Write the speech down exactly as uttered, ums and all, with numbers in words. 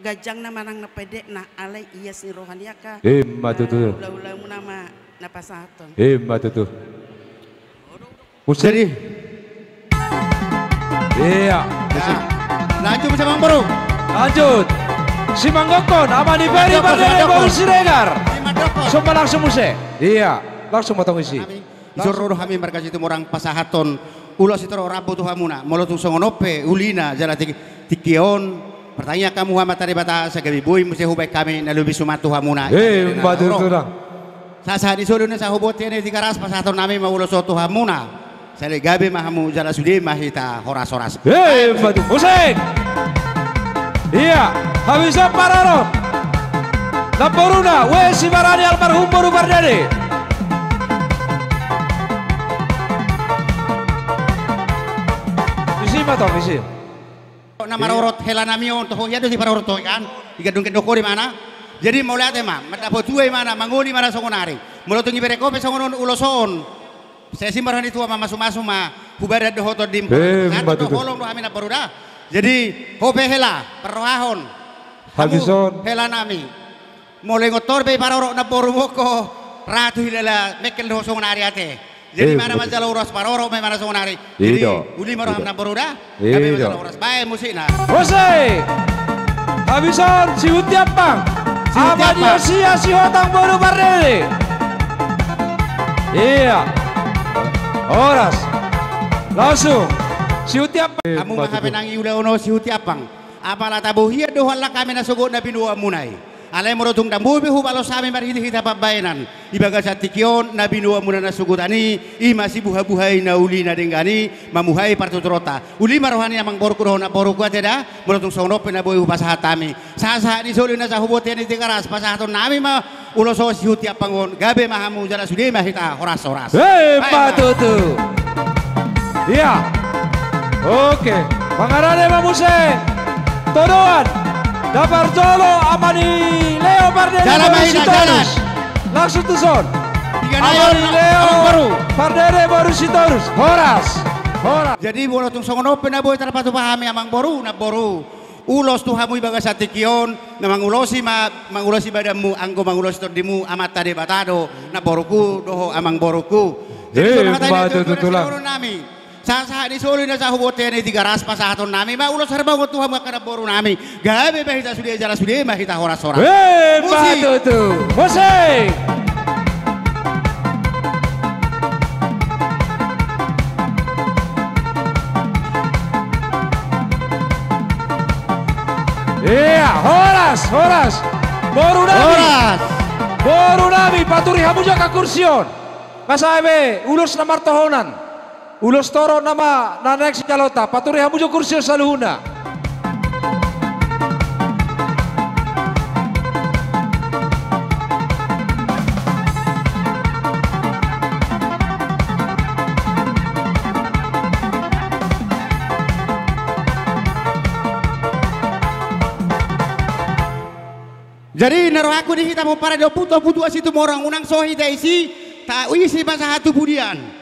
Ganjang na manang na pendek na alai ias ni roha ni angka. Ima tutu. Ulaula muna ma na pasahaton. Ima tutu. Musik. Jadi. Iya. Musik. Lanjut muse Amang Boru. Lanjut. Simanggongkon, Ama ni Peri, Pardede boru Siregar. Simanggongkon. Somba langsung muse. Iya. Langsung motong isi. Kami. Isor ro do hami marga Situmorang pasahathon ulos sitorop rambu tu hamuna. Molo tung songon on pe ulina jala tingki on, martangiang hamu tu Amanta Debata asa gabe boi muse hubaen hami na lobi suman tu hamuna. Ima tutu. Sahat-sahat ni solu na sahuboan ni Tigaras pasahaton nami ma ulos on tu hamuna. Sai gabe ma hamu jala sude ma hita horas-horas. Ima tutu. Musik. Iya, habis on parorot. Namboruna, W. Sibarani almarhum boru Pardede. Isi ma tong, isi. Na marorot hela nami on, toho ia do diparorot ho i kan. Digandong-gandong ho do imana. Jadi mauliate ma, mandapot tua imana, mangoli ma na songon ari. Molo tung iberek ho pe songon on ulos on. Sai simbar hon i tua ma, masu-masu ma hubadan dohot tondim. Ima tutu. Holong do hami namboru da. Jadi ho pe hela parrohahon. Habis on. Hela nami. Molo ingot on pe parorot namboru moko ratu hilala mengkel do songon ari ate. Jadi ima na manjalo ulos parorot ma imana songon ari. Jadi uli ma roham namboru da. Gabe manjalo ulos. Baen musikna. Musik. Habis on Sihunti Ampang. Sihunti Ampang. Ama ni Yosia Sihotang boru Pardede. Iya. Horas. Langsung. Sihunti Ampang. Hamu ma hape nang iulahon on Sihunti Ampang. Apala tabo hian do holan hami na sogot na binoanmuna i. Alai molo tung dang boi be hubalos hami marhite-hite pambahenan di bagasan tingki on na binoanmuna na sogot an i, ima sibuha-buha i na uli na denggan i, mamuhai partuturonta. Uli ma roha ni amangborungku dohot namborungku ate da, molo tung songon on pe na boi hupasahat hami. Sahat-sahat ni solu na sahuboan ni Tigaras pasahaton nami ma ulos on Sihunti Ampang on, gabe ma hamu jala sude ma hita horas-horas. Ima tutu. Iya. Oke. Mangarade ma muse. Todoan. Daparjolo ama ni Leo Pardede boru Sitorus. Langsung tuson. Ama ni Leo Pardede boru Sitorus. Horas. Horas. Jadi molo tung songon on pe na boi tarpatupa hami amangboru, namboru. Ulos tu hamu di bagasan tingki on, na mangulosi ma, mangulosi badanmu, anggo mangulosi tondimu, Amanta Debata do, namborungku, dohot amangborungku. Jadi songon hata ni tulang. Sahat-sahat ni solu na sahuboan ni Tigaras pasahaton nami ma ulos harbangon tu hamu angka namboru nami. Gabe ma hita sude jala sude ma hita horas-horas. Ima tutu. Musik. Iya, horas, horas. Boru nami. Horas. Boru nami, paturi hamu jo angka kursi on. Asa eme ulos na martohonan. Ulos toru on nama na naeng sijalonta, paturi hamu jo kursi on saluhutna. Jadi na rohangku di hita pomparan ni ompunta Ompu Tua Situmorang, unang so hita isi, taisi ma sahat tu pudian.